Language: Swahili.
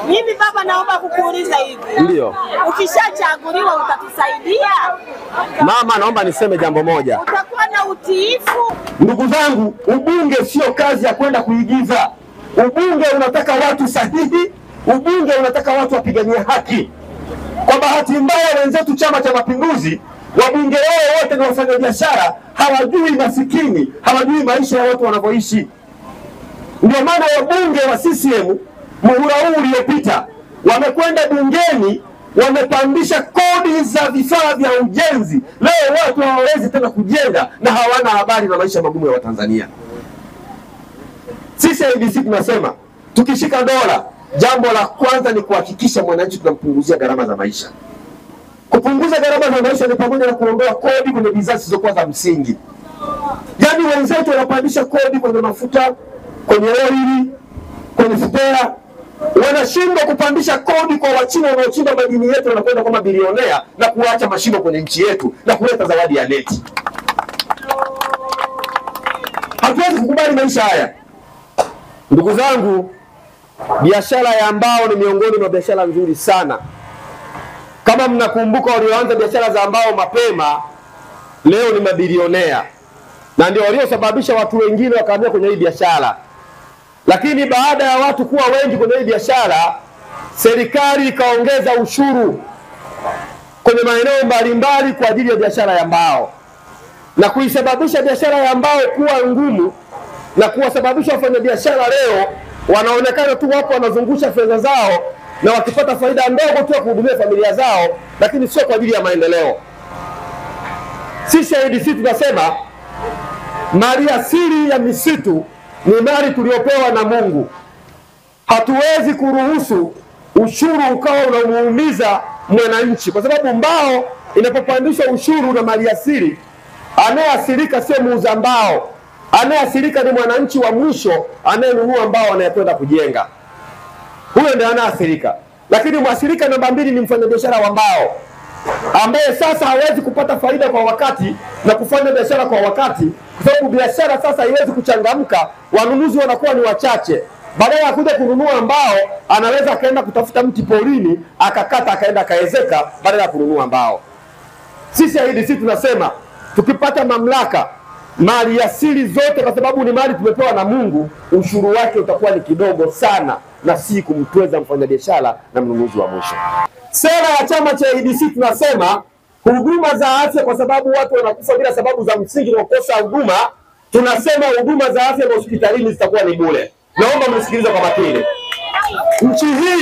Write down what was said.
Mimi baba, naomba kukuuliza hivi. Ndio. Ukishachaguliwa utatusaidia? Mama, naomba niseme jambo moja. Utakuwa na utiifu? Ndugu zangu, ubunge sio kazi ya kwenda kuigiza. Ubunge unataka watu sahihi, ubunge unataka watu wapigania haki. Kwa bahati mbaya wenzetu Chama cha Mapinduzi, wabunge wao wote ni wafanyabiashara, hawajui masikini, hawajui maisha ya watu wanavyoishi. Ndio maana wabunge wa CCM muhula huu uliopita wamekwenda bungeni, wamepandisha kodi za vifaa vya ujenzi. Leo watu hawawezi tena kujenga na hawana habari na maisha magumu ya Watanzania. Sisi ADC tunasema tukishika dola, jambo la kwanza ni kuhakikisha mwananchi tunampunguzia gharama za maisha. Kupunguza gharama za maisha ni pamoja na kuondoa kodi kwenye bidhaa zisizokuwa za msingi. Yaani wenzetu wanapandisha kodi kwenye mafuta, kwenye oili, kwenye spare. Wanashindwa kupandisha kodi kwa Wachina wanaochimba madini yetu, wanakwenda kama bilionea na kuacha mashimo kwenye nchi yetu na kuleta zawadi ya neti. Hatuwezi kukubali maisha haya. Ndugu zangu, biashara ya mbao ni miongoni mwa biashara nzuri sana. Kama mnakumbuka, walioanza biashara za mbao mapema leo ni mabilionea, na ndio waliosababisha watu wengine wakahamia kwenye hii biashara. Lakini baada ya watu kuwa wengi kwenye hii biashara, serikali ikaongeza ushuru kwenye maeneo mbalimbali kwa ajili ya biashara ya mbao, na kuisababisha biashara ya mbao kuwa ngumu na kuwasababisha wafanyabiashara leo wanaonekana tu wapo wanazungusha fedha zao na wakipata faida ndogo tu ya kuhudumia familia zao, lakini sio kwa ajili ya maendeleo. Sisi ADC tunasema mali asili ya misitu ni mali tuliyopewa na Mungu. Hatuwezi kuruhusu ushuru ukawa unamuumiza mwananchi, kwa sababu mbao inapopandishwa ushuru na mali asili, anayeathirika sio muuza mbao, anayeathirika ni mwananchi wa mwisho anayenunua mbao anayekwenda kujenga. Huyo ndiye anaathirika. Lakini mwathirika namba mbili ni mfanyabiashara wa mbao, ambaye sasa hawezi kupata faida kwa wakati na kufanya biashara kwa wakati, kwa sababu biashara sasa haiwezi kuchangamka, wanunuzi wanakuwa ni wachache. Badala ya kuja kununua mbao, anaweza akaenda kutafuta mti porini, akakata akaenda akaezeka badala ya kununua mbao. Sisi ADC tunasema tukipata mamlaka, mali asili zote, kwa sababu ni mali tumepewa na Mungu, ushuru wake utakuwa ni kidogo sana na si kumtweza mfanyabiashara na mnunuzi wa mwisho. Sera ya chama cha ADC tunasema huduma za afya, kwa sababu watu wanakufa bila sababu za msingi na kukosa huduma, tunasema huduma za afya na hospitalini zitakuwa ni bure. Naomba mnisikilize kwa makini. Nchi hii